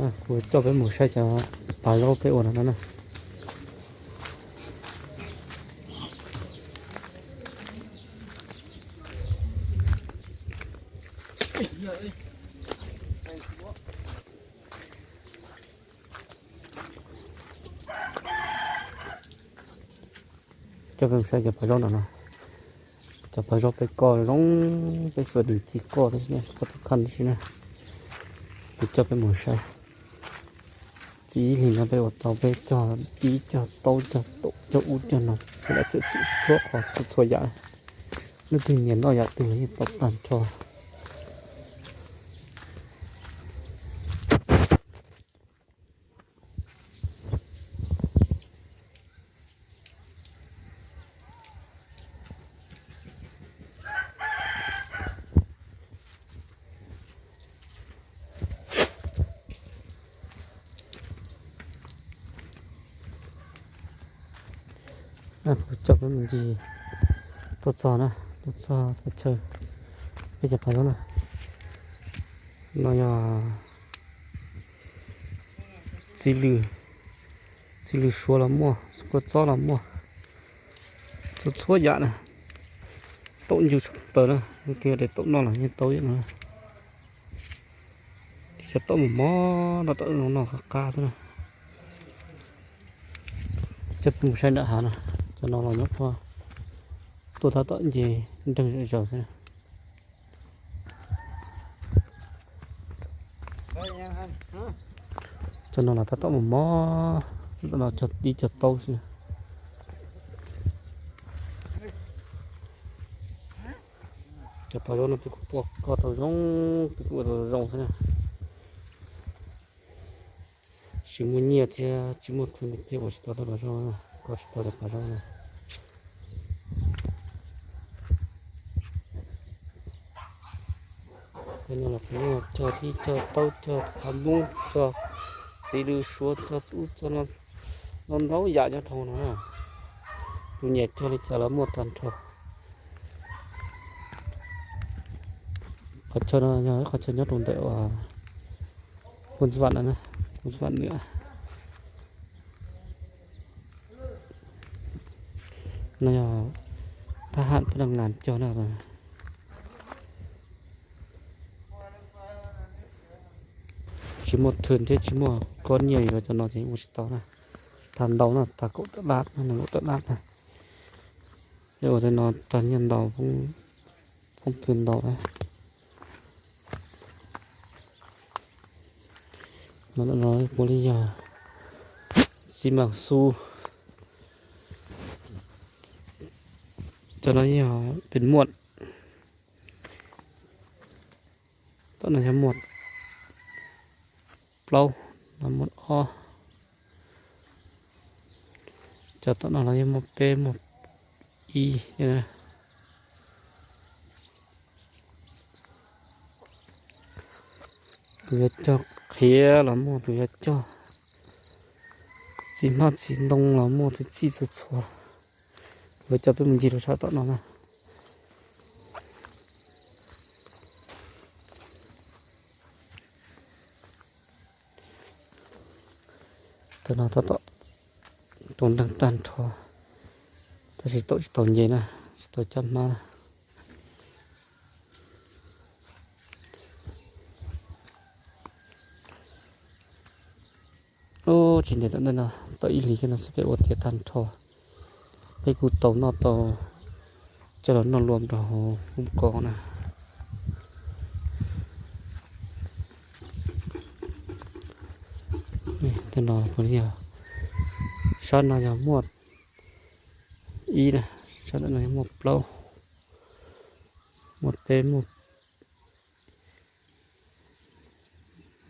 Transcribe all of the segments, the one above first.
Kuv coj peb mus saib cov pav zaub peb ua no na. Coj peb mus saib cov pav zaub no no. Cov pav zaub peb koj zoo, peb xuas dim ci koj thiab, koj tub txhaj tib si na. Kuv coj peb mus saib. Txij ib hlis no peb ua tau peb cog dib cog taub cog taum cog ub cog no, peb lam xwm xwm txhua qhov txhua yam. Leej twg nyiam noj yam twg los yeej tau tag nrho. Kuv coj peb mus ncig tuaj txog na, tuaj txog peb chaw, peb cov pav zaub na. No yog txiv lws, txiv lws suav los muaj, kua txob los muaj, txhua txhua yam na. Taum ncw tshaj plaws na, leej twg de taum noj los yeej tau ib yam no. Cov taum mos mos no, taum no noj qab qab xwb na. Coj peb mus saib nram hav no, cov no los nyob puag tuaj tab tom nce nreeg zom zaws xwb na. Cov no los tab tom mos mos, tab tom cog dib cog taub xwb. Cov pav zaub no peb kuj puas koj tau zoo, peb kuj ua tau zoo xwb na. Tsis muaj nyiaj thiab tsis muaj khw thiab ua tsis tau tej pav zaub, koj tsis tau tej pav zaub na. Tej no los kuv yeej cog dib cog taub cog qhov muab cog txiv lws suav cog ub cog no, ntau ntau yam nyob rau no na. Tus nyiam cog li cas los muaj tag nrho. Qhov chaw no yog ib qhov chaw nyob rau ntawm uas Phoo Vam na, Phoo Vam Nwm. No yog thab ham peb naj ngas cog na. Tsis muaj thw thiab tsis muaj kob nyiaj li los cov no ces ua tsis tau na. Tag ntau na, tag kaum tawm lab, nees nkaum tawm lab na. Ua tej no tag nyiaj ntau, poob thw ntau na. No puav leej yog xi mas xu. Cov no yog pes muaj. Tom no yog muaj plaub, no muaj ob. Cov tom no los yog muaj peb muaj ib. Tus yuav cog qhiav los muaj, tus yuav cog txiv hmab txiv ntoo los muaj, txiv txhij txhua txhua. Kuv coj peb mus ncig rau sab tom no na. Tam no tab tom rau nreeg tag nrho, tab sis taum tsis tau nce na, tsis tau cab hmab na. Ub, tsis ntev tom ntej no, tau ib hlis kiag no xwb peb ua tiav tag nrho. Peb kuj tau noj tau coj los noj luam rau hauv lub koob na. Tej no, sab no yog muaj ib na, sab no yog muaj plaub, muaj peb, muaj,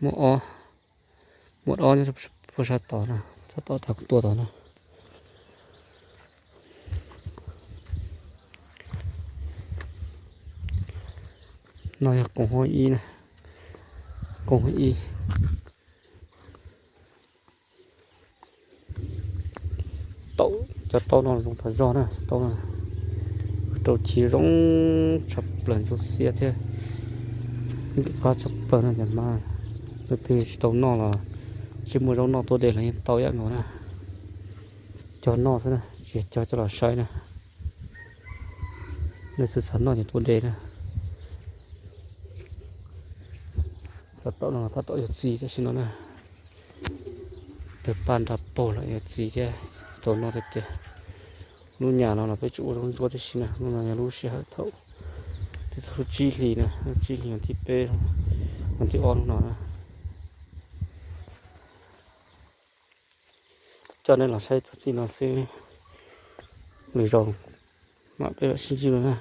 muaj ob, muaj ob nyob puag sab tod na, sab tod tag kuv tuaj tod na. No yog koom hauv ib na, koom hauv ib. Taum, cov taub no zoo tas zog na, taub no rau chiv zoo tshaj plaws, zoo xiab thiab ntxim qab tshaj plaws no cov hmab. Tus twg tsis tau noj los tsis muaj zaub noj, tua de los yeej tau ib yam nkaus na. Cog noj xwb na, tsis cog coj los saib na. Nej xav noj ces tua de na. Tab tom no tab tom yuav txiv tam sim no na. Tawg paj nra paug los yuav txiv thiab, tau noj tiag tiag. Lub nyam no los peb tsuas ua zaub ntsuab tib si na, hnub no yog lub sij hawm thaum twb txog lub tsib hlis na, lub tsib hlis vas thib peb, vas thib ob hnub no na. Coj nej los saib txog txij no xwb, lwm zaus mam peb mam sib ntsib dua na.